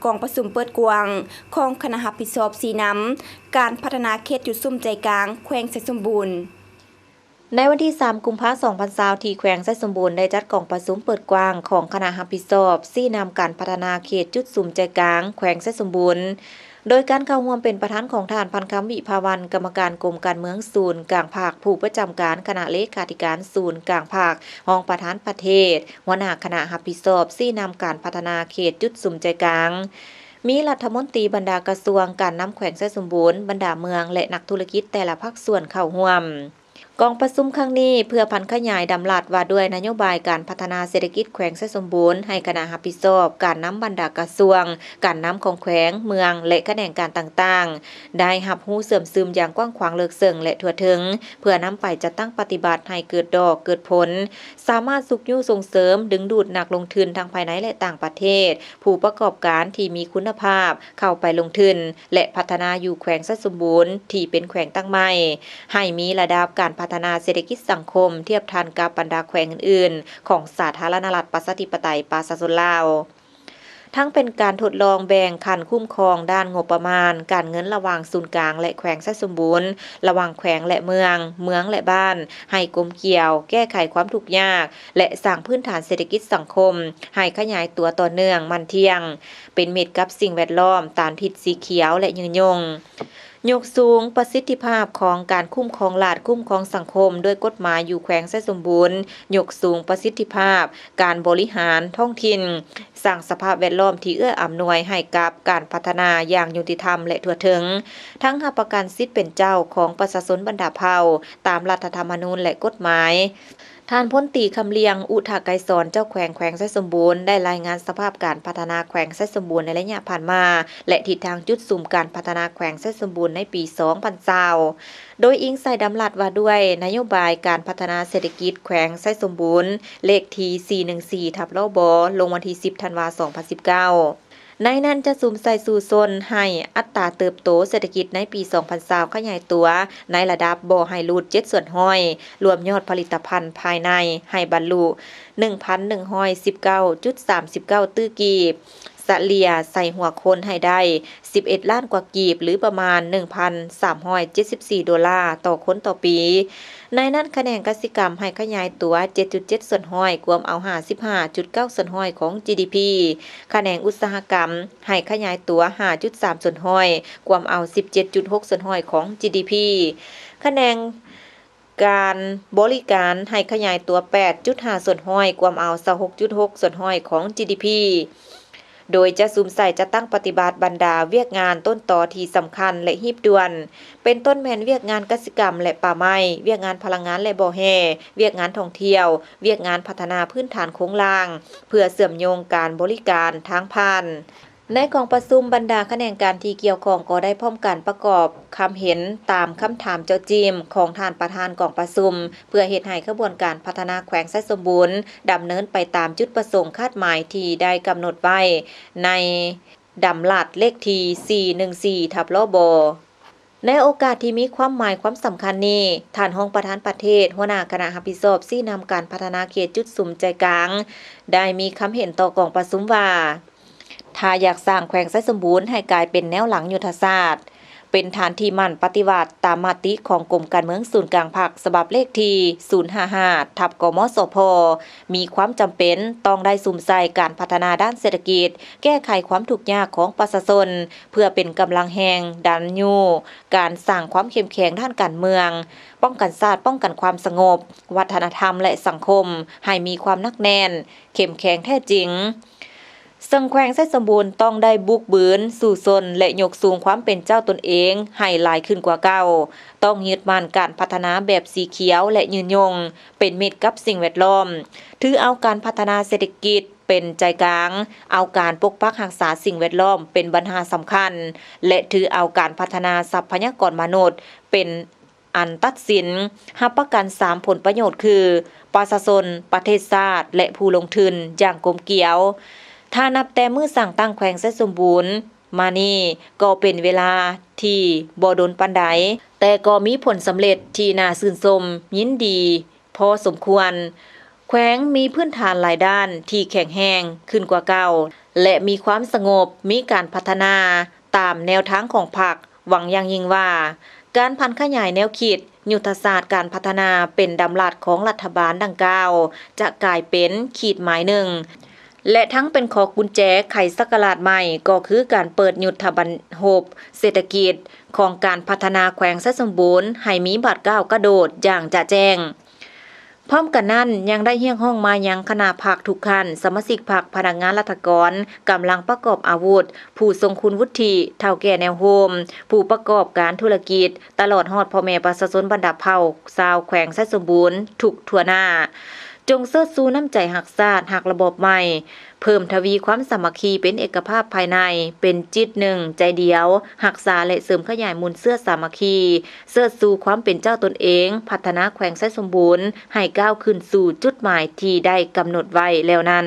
ກອງປະຊຸມເປີດກວ້າງຂອງຄະນະຮັບຜິດຊອບຊີ້ນຳການພັດທະນາເຂດຈຸດສຸມໃຈກາງແຂວງໄຊສົມບູນ. ໃນວັນທີສາມ ກຸມພາ ສອງພັນຊາວ ທີ່ແຂວງໄຊສົມບູນໄດ້ຈັດກອງປະຊຸມເປີດກວ້າງຂອງຄະນະຮັບຜິດຊອບຊີ້ນຳການພັດທະນາເຂດຈຸດສຸມໃຈກາງແຂວງໄຊສົມບູນ ໂດຍການເຂົ້າຮ່ວມເປັນປະທານຂອງທ່ານ ພັນຄຳ ວິພາວັນ ກຳມະການກົມການເມືອງສູນກາງພັກ, ຜູ້ປະຈຳການຄະນະເລຂາທິການສູນກາງພັກ, ຮອງປະທານປະເທດ, ຫົວໜ້າຄະນະຮັບຜິດຊອບຊີ້ນຳການພັດທະນາເຂດຈຸດສຸມໃຈກາງ, ມີລັດຖະມົນຕີບັນດາກະຊວງ, ການນຳແຂວງໄຊສົມບູນ, ບັນດາເມືອງ ແລະ ນັກທຸລະກິດແຕ່ລະພາກສ່ວນເຂົ້າຮ່ວມ. ກອງປະຊຸມຄັ້ງນີ້ເພື່ອຜັນຂະຫຍາຍດຳລັດວ່າດ້ວຍນະໂຍບາຍການພັດທະນາເສດຖະກິດແຂວງໄຊສົມບູນ ໃຫ້ຄະນະຮັບຜິດຊອບການນຳບັນດາກະຊວງ, ການນຳຂອງແຂວງ, ເມືອງ ແລະ ຂະແໜງການຕ່າງໆ ໄດ້ຮັບຮູ້ເຊື່ອມຊຶມຢ່າງກວ້າງຂວາງເລິກເຊິ່ງ ແລະ ທົ່ວເຖິງ ເພື່ອນຳໄປຈັດຕັ້ງປະຕິບັດໃຫ້ເກີດດອກເກີດຜົນ, ສາມາດຊຸກຍູ້ສົ່ງເສີມ, ດຶງດູດນັກລົງທຶນທັງພາຍໃນ ແລະ ຕ່າງປະເທດ, ຜູ້ປະກອບການທີ່ມີຄຸນນະພາບເຂົ້າໄປລົງທຶນ ແລະ ພັດທະນາຢູ່ແຂວງໄຊສົມບູນ ທີ່ເປັນແຂວງຕັ້ງໃໝ່ ໃຫ້ມີລະດັບການພັດທະນາເສດຖະກິດສັງຄົມທຽບທັນກັບບັນດາແຂວງອື່ນໆ ຂອງສາທາລະນະລັດປະຊາທິປະໄຕປະຊາຊົນລາວ. ທັງເປັນການທົດລອງແບ່ງຂັ້ນຄຸ້ມຄອງດ້ານງົບປະມານການເງິນລະຫວ່າງສູນກາງ ແລະ ແຂວງໄຊສົມບູນ, ລະຫວ່າງແຂວງ ແລະ ເມືອງ, ເມືອງ ແລະ ບ້ານ ໃຫ້ກົມກຽວ, ແກ້ໄຂຄວາມທຸກຍາກ ແລະ ສ້າງພື້ນຖານເສດຖະກິດສັງຄົມໃຫ້ຂະຫຍາຍຕົວຕໍ່ເນື່ອງ, ໝັ້ນທ່ຽງ, ເປັນມິດກັບສິ່ງແວດລ້ອມ, ຕ້ານພິດສີຂຽວ ແລະ ຍືນຍົງ. ຍົກສູງປະສິດທິພາບຂອງການຄຸ້ມຄອງລັດ, ຄຸ້ມຄອງສັງຄົມດ້ວຍກົດໝາຍຢູ່ແຂວງໄຊສົມບູນ, ຍົກສູງປະສິດທິພາບການບໍລິຫານທ້ອງຖິ່ນ, ສ້າງສະພາບແວດລ້ອມທີ່ເອື້ອອຳນວຍໃຫ້ກັບການພັດທະນາຢ່າງຍຸຕິທຳ ແລະ ທົ່ວເຖິງ, ທັງຮັບປະກັນສິດເປັນເຈົ້າຂອງປະຊາຊົນບັນດາເຜົ່າຕາມລັດຖະທຳມະນູນ ແລະ ກົດໝາຍ. ທ່ານ ພົນຕີ ຄຳລຽງ ອຸທະໄກສອນ ເຈົ້າແຂວງແຂວງໄຊສົມບູນ ໄດ້ລາຍງານສະພາບການພັດທະນາແຂວງໄຊສົມບູນໃນໄລຍະຜ່ານມາ ແລະ ທິດທາງຈຸດສຸມການພັດທະນາແຂວງໄຊສົມບູນໃນປີສອງພັນຊາວ ໂດຍອີງໃສ່ດຳລັດວ່າດ້ວຍນະໂຍບາຍການພັດທະນາເສດຖະກິດແຂວງໄຊສົມບູນ ເລກທີສີ່ໜຶ່ງສີ່ ທັບ ລບ ລົງວັນທີສິບ ທັນວາ ສອງພັນສິບເກົ້າ. ໃນນັ້ນຈະສຸມໃສ່ສູ້ຊົນໃຫ້ອັດຕາເຕີບໂຕເສດຖະກິດໃນປີສອງພັນຊາວຂະຫຍາຍຕົວໃນລະດັບບໍ່ໃຫ້ຫຼຸດເຈັດສ່ວນຮ້ອຍ ລວມຍອດຜະລິດຕະພັນພາຍໃນໃຫ້ບັນລຸໜຶ່ງພັນໜຶ່ງຮ້ອຍສິບເກົ້າຈຸດສາມສິບເກົ້າຕື້ກີບ, ສະເລ່ຍໃສ່ຫົວຄົນໃຫ້ໄດ້ສິບເອັດລ້ານກວ່າກີບ ຫຼື ປະມານໜຶ່ງພັນສາມຮ້ອຍເຈັດສິບສີ່ໂດລາຕໍ່ຄົນຕໍ່ປີ. ໃນນັ້ນຂະແໜງກະສິກຳໃຫ້ຂະຫຍາຍຕົວເຈັດຈຸດເຈັດສ່ວນຮ້ອຍ ກວມເອົາຫ້າສິບຫ້າຈຸດເກົ້າສ່ວນຮ້ອຍຂອງ ຈີດີພີ, ຂະແໜງອຸດສາຫະກຳ ໃຫ້ຂະຫຍາຍຕົວຫ້າຈຸດສາມສ່ວນຮ້ອຍ ກວມເອົາສິບເຈັດຈຸດຫົກສ່ວນຮ້ອຍຂອງ ຈີດີພີ, ຂະແໜງການບໍລິການໃຫ້ຂະຫຍາຍຕົວແປດຈຸດຫ້າສ່ວນຮ້ອຍ ກວມເອົາຊາວຫົກຈຸດຫົກສ່ວນຮ້ອຍຂອງ ຈີດີພີ, ໂດຍຈະສຸມໃສ່ຈັດຕັ້ງປະຕິບັດບັນດາວຽກງານຕົ້ນຕໍທີ່ສຳຄັນ ແລະ ຮີບດ່ວນ ເປັນຕົ້ນແມ່ນວຽກງານກະສິກຳ ແລະ ປ່າໄມ້, ວຽກງານພະລັງງານ ແລະ ບໍ່ແຮ່, ວຽກງານທ່ອງທ່ຽວ, ວຽກງານພັດທະນາພື້ນຖານໂຄງລ່າງ ເພື່ອເຊື່ອມໂຍງການບໍລິການທາງຜ່ານ. ໃນກອງປະຊຸມ, ບັນດາຂະແໜງການທີ່ກ່ຽວຂ້ອງກໍໄດ້ພ້ອມກັນປະກອບຄຳເຫັນຕາມຄຳຖາມເຈາະຈີ້ມຂອງທ່ານປະທານກອງປະຊຸມ ເພື່ອເຮັດໃຫ້ຂະບວນການພັດທະນາແຂວງໄຊສົມບູນດຳເນີນໄປຕາມຈຸດປະສົງຄາດໝາຍທີ່ໄດ້ກຳນົດໄວ້ໃນ ດຳລັດເລກທີສີ່ໜຶ່ງສີ່ ທັບ ລບ. ໃນໂອກາດທີ່ມີຄວາມໝາຍຄວາມສຳຄັນນີ້, ທ່ານຮອງປະທານປະເທດ, ຫົວໜ້າຄະນະຮັບຜິດຊອບຊີ້ນຳການພັດທະນາເຂດຈຸດສຸມໃຈກາງ ໄດ້ມີຄຳເຫັນຕໍ່ກອງປະຊຸມວ່າ, ຖ້າຢາກສ້າງແຂວງໄຊສົມບູນໃຫ້ກາຍເປັນແນວຫຼັງຍຸດທະສາດ, ເປັນຖານທີ່ໝັ້ນປະຕິວັດຕາມມະຕິຂອງກົມການເມືອງສູນກາງພັກ ສະບັບເລກທີສູນຫ້າຫ້າ ທັບ ກມສພ ມີຄວາມຈຳເປັນຕ້ອງໄດ້ສຸມໃສ່ການພັດທະນາດ້ານເສດຖະກິດ, ແກ້ໄຂຄວາມທຸກຍາກຂອງປະຊາຊົນ ເພື່ອເປັນກຳລັງແຮງດັນຍູ້ການສ້າງຄວາມເຂັ້ມແຂງດ້ານການເມືອງ, ປ້ອງກັນຊາດ, ປ້ອງກັນຄວາມສະຫງົບ, ວັດທະນະທຳ ແລະ ສັງຄົມ ໃຫ້ມີຄວາມໜັກແໜ້ນ, ເຂັ້ມແຂງແທ້ຈິງ. ເຊິ່ງແຂວງໄຊສົມບູນຕ້ອງໄດ້ບຸກບືນ, ສູ້ຊົນ ແລະ ຍົກສູງຄວາມເປັນເຈົ້າຕົນເອງໃຫ້ຫຼາຍຂຶ້ນກວ່າເກົ່າ, ຕ້ອງຍຶດໝັ້ນການພັດທະນາແບບສີຂຽວ ແລະ ຍືນຍົງ, ເປັນມິດກັບສິ່ງແວດລ້ອມ, ຖືເອົາການພັດທະນາເສດຖະກິດເປັນໃຈກາງ, ເອົາການປົກປັກຮັກສາສິ່ງແວດລ້ອມເປັນບັນຫາສຳຄັນ ແລະ ຖືເອົາການພັດທະນາຊັບພະຍາກອນມະນຸດເປັນ ອັນຕັດສິນຮັບປະກັນສາມຜົນປະໂຫຍດຄື ປະຊາຊົນ, ປະເທດຊາດ ແລະ ຜູ້ລົງທຶນຢ່າງກົມກຽວ. ຖ້ານັບແຕ່ມື້ສ້າງຕັ້ງແຂວງໄຊສົມບູນມານີ້ກໍເປັນເວລາທີ່ບໍ່ດົນປານໃດ, ແຕ່ກໍມີຜົນສຳເລັດທີ່ໜ້າຊື່ນຊົມຍິນດີພໍສົມຄວນ. ແຂວງມີພື້ນຖານຫຼາຍດ້ານທີ່ແຂງແຮງຂຶ້ນກວ່າເກົ່າ ແລະ ມີຄວາມສະຫງົບ, ມີການພັດທະນາຕາມແນວທາງຂອງພັກ, ຫວັງຢ່າງຍິ່ງວ່າ ການຜັນຂະຫຍາຍແນວຄິດ, ຍຸດທະສາດການພັດທະນາເປັນດຳລັດຂອງລັດຖະບານດັ່ງກ່າວ ຈະກາຍເປັນຂີດໝາຍໜຶ່ງ ແລະ ທັງເປັນຂໍ້ກຸນແຈໄຂສັກກະລາດໃໝ່ ກໍຄືການເປີດຍຸດທະບັນຮົບເສດຖະກິດຂອງການພັດທະນາແຂວງໄຊສົມບູນໃຫ້ມີບາດກ້າວກະໂດດຢ່າງຈະແຈ້ງ. ພ້ອມກັນນັ້ນ ຍັງໄດ້ຮຽກຮ້ອງມາຍັງຄະນະພັກທຸກຂັ້ນ, ສະມາຊິກພັກ, ພະນັກງານລັດຖະກອນ, ກຳລັງປະກອບອາວຸດ, ຜູ້ຊົງຄຸນວຸດທິ, ເຖົ້າແກ່ແນວໂຮມ, ຜູ້ປະກອບການທຸລະກິດ, ຕະຫຼອດຮອດພໍ່ແມ່ປະຊາຊົນບັນດາເຜົ່າຊາວແຂວງໄຊສົມບູນທຸກທົ່ວໜ້າ ຈົ່ງເຊີດຊູນ້ຳໃຈຮັກຊາດ, ຮັກລະບອບໃໝ່, ເພີ່ມທະວີຄວາມສາມັກຄີເປັນເອກະພາບພາຍໃນ, ເປັນຈິດໜຶ່ງໃຈດຽວ, ຮັກສາ ແລະ ເສີມຂະຫຍາຍມູນເຊື້ອສາມັກຄີ, ເຊີດຊູຄວາມເປັນເຈົ້າຕົນເອງ, ພັດທະນາແຂວງໄຊສົມບູນໃຫ້ກ້າວຂຶ້ນສູ່ຈຸດໝາຍທີ່ໄດ້ກຳນົດໄວ້ແລ້ວນັ້ນ.